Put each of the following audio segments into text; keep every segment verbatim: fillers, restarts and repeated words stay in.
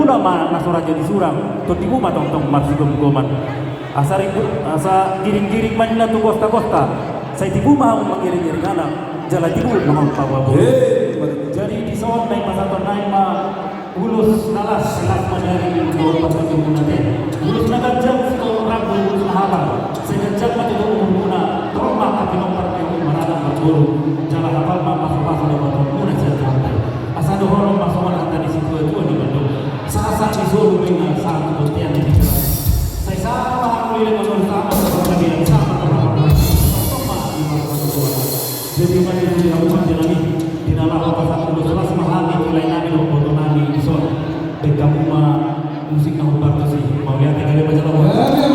Ro ma na so raja di surang, tondi ma tongtong marsigomgoman. Asa ringgut, asa giringgiring ma ninna tu gostagosta. Sai tibu ma hamu mangiringiring anak, jala tibu ma hamu paboa boru. Jadi dison na pasahaton nami ma ulos na las, las ma di ari on tu pasahaton nami. Ulos na ganjang sitolu rambu, ulos na hapal. Sai ganjang ma tutu umurmuna, torop ma angka pinompar ni hamu maranak marboru. Jala hapal ma pasupasu ni Debata muna sian Tuhanta i. Asa dohonon ma songon hata ni situatua na mandok: Sahat-sahat ni solu ma inna, sahat tu bontean ni hita. Sai sahat ma hamu leleng, sahat ma tu panggabean, sahat ma tu panggabean. Sahat ma tu panggabean. Jadi ma di sini hamu pande nami, di na laho pasahat ulos, las ma hami tu lae nami dohot boto nami dison. Baen hamu ma musik na hombar tusi. Mauliate, gabe ma jala horas.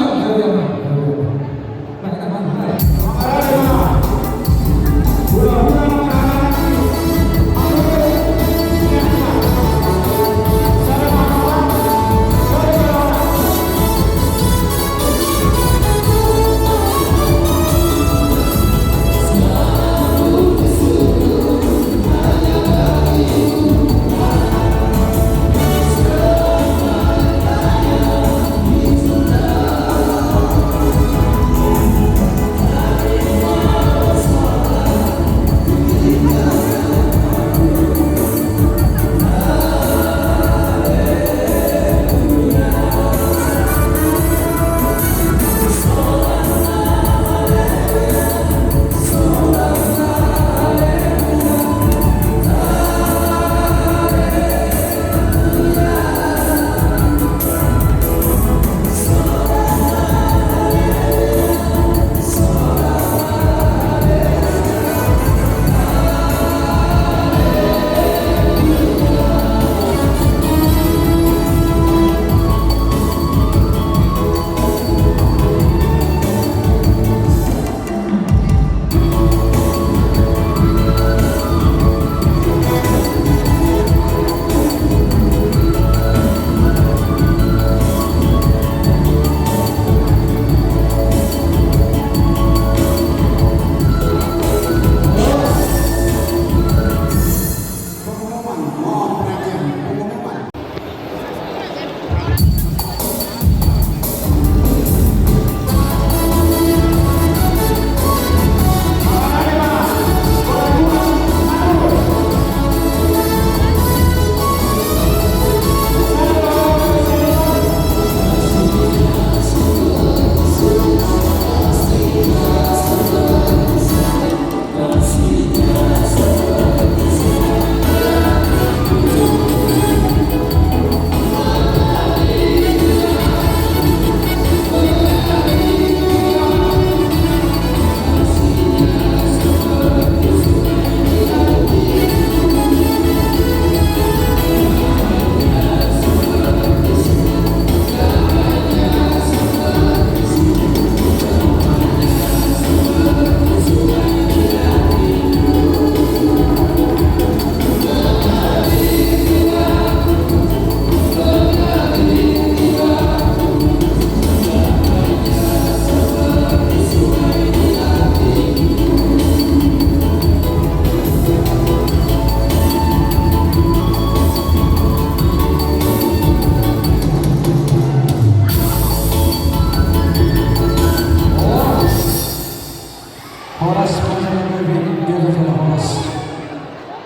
Horas, horas, horas.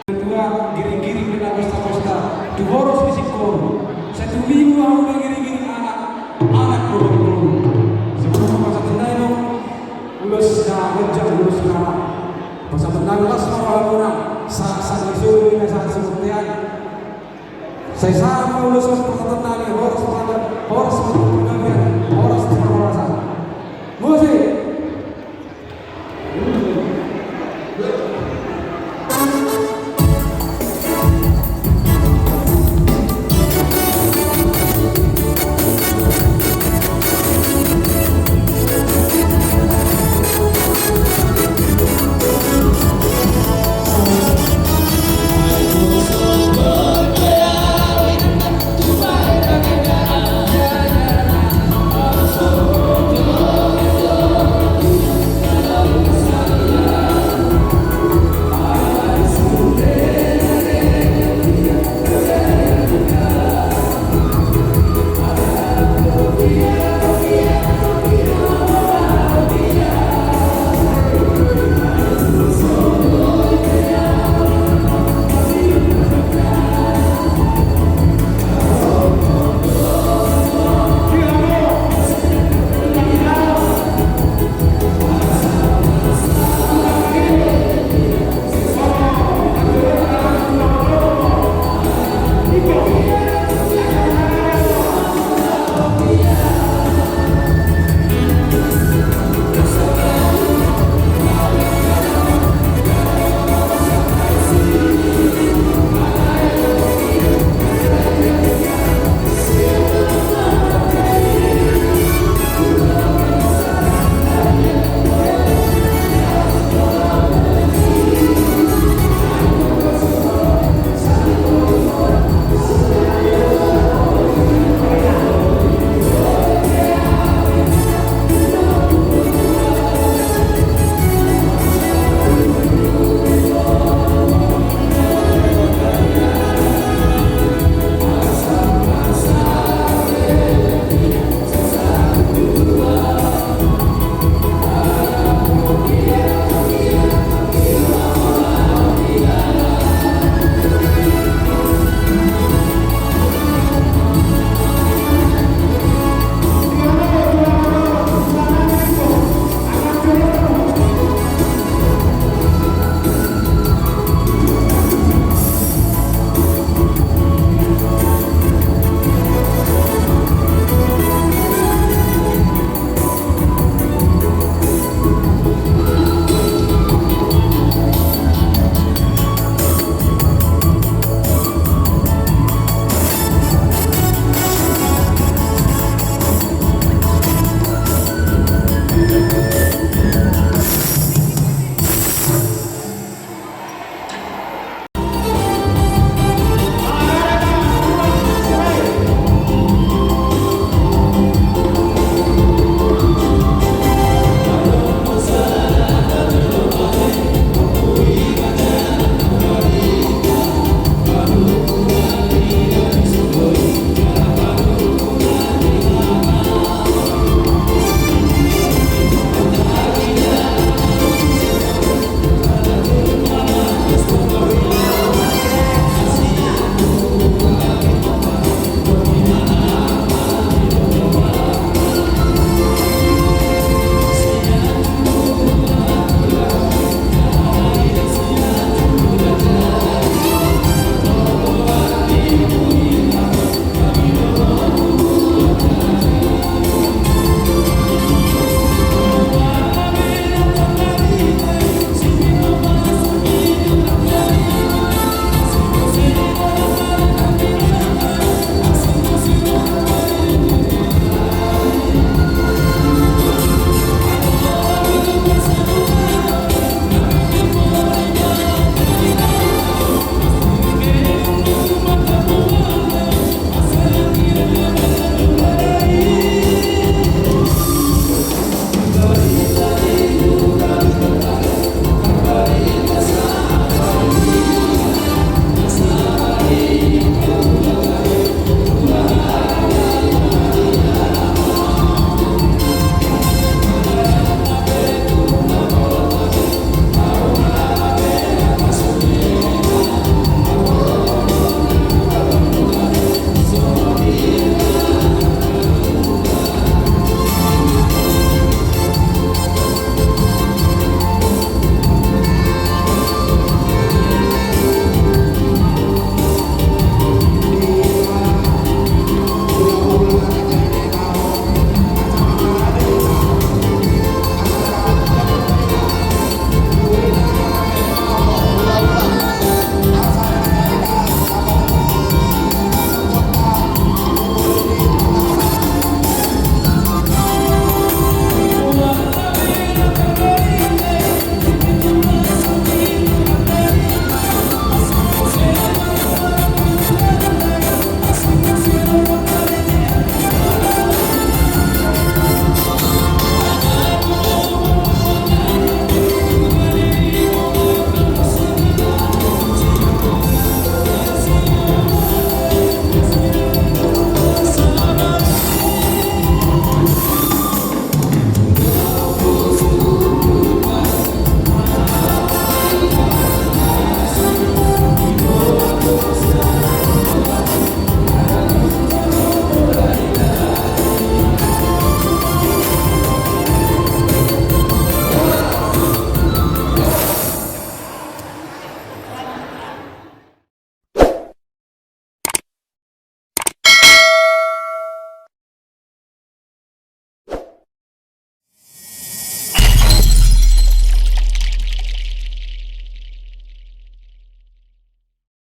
Tua, giringgiring ninna, gostagosta tu boru ni singkoru. Sai tu limu hamu mangiringiring anak, anak dohot boru. Sebelum pasahaton nami ulos na ganjang, ulos na hapal, pasahaton nami las ma rohamuna, sahat-sahat ni solu ma inna, sahat tu bontean. Sai sahat ma ulos on, pasahaton nami horas ma, horas ma.